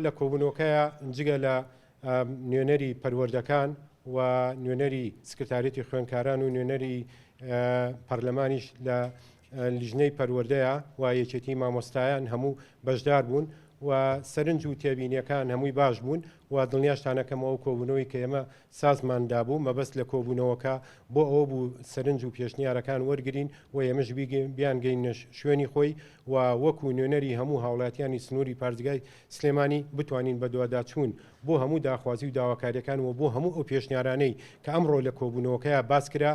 لە کۆبوونەوەکەیا جگە لە نوێنەری پەروەردەکان و نوێنەری سکرتاریەتی خوێندکاران و نوێنەری پەرلەمانیش لە لیژنەی پەروەردەیە و یەکێتی مامۆستایان هەموو بەشدار بوون و سەرنج و تێبینیەکان هەمووی باش بوون و دڵنیاشتانەکەمەوە ئەو کۆبوونەوەی کە ئێمە سازمان دابوو مەبەست لە کۆبوونەوەکە بۆ ئەوە بوو سەرنج و پێشنیارەکان وەرگرین و ئێمەش بیانگەینە شوێنی خۆی و وەکو نوێنەری هەموو هاوڵاتیانی سنووری پارێزگای سلێمانی بتوانین بەدواداچوون بۆ هەموو داخوازی و داواکاریەکان و بۆ هەموو ئەو پێشنیارانەی کە ئەمڕۆ لە کۆبوونەوەکەیا باس کرا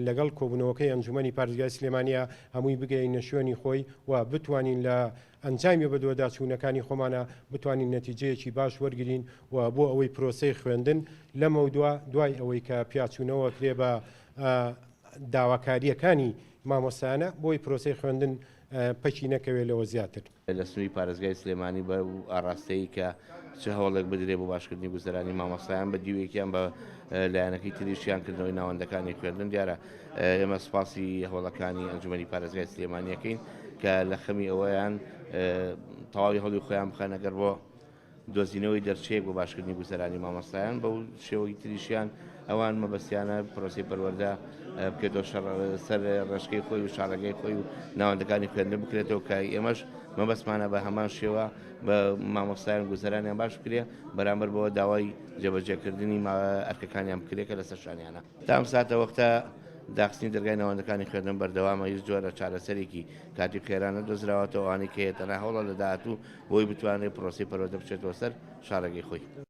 لەگەڵ کۆبوونەوەکەی ئەنجومەنی پارێزگای سلێمانیا هەمووی بگەینە شوێنی خۆی و بتوانین لە ئەنجامی بەدواداچوونەکانی خۆمانا بتوانین نەتیجەیەکی باش وەرگرین و بۆ ئەوەی پرۆسەی خوێندن لەمەودوا دوای ئەوەی کە پیاچوونەوە کرێ بە داواکارییەکانی مامۆستایانە بۆی پرۆسەی خوێندن پەکی نەکەوێت لەوە زیاتر. لە سنووری پارێزگای سلێمانی بەو ئاڕاستەیەی کە چ هەوڵێک بدرێ بۆ باشکردنی گوزەرانی مامۆستایان بە دیوێکیان بە لایەنەکەی تریشیان کردنەوەی ناوەندەکانی خوێندن دیارە ئێمە سوپاسی هەوڵەکانی ئەنجومەنی پارێزگای سلێمانیەکەین کە لە خەمی ئەوەیان تەواوی هەوڵی خۆیان بخەنە گەڕ بۆ دۆزینەوەی دەرچەیەک بۆ باشکردنی گوزەرانی مامۆستایان بەو شێوەی تریشیان ئەوان مەبەستیانە پرۆسەی پەروەردە بکرێتەوە سەر ڕێچکەی خۆی و شاڕێگەی خۆی و ناوەندەکانی خوێندن بکرێتەوە کە ئێمەش مەبەستمانە بە هەمان شێوە بە مامۆستایان گوزەرانیان باش بکرێ بەرامبەر بەوە داوای جێبەجێکردنی ئەرکەکانیان بکرێ کە لەسەر شانیانە. تا ئەم ساتە وەختە داخستنی دەرگای ناوەندەکانی خوێندن بەردەوامە، هیچ جۆرە چارەسەرێکی کاتی و خێرا نەدۆزراوەتەوە، ئەوانەی کە هەیە تەنها هەوڵە لە داهاتوو بۆی بتوانرێت پرۆسەی پەروەردە بچێتەوە سەر شاڕێگەی خۆی.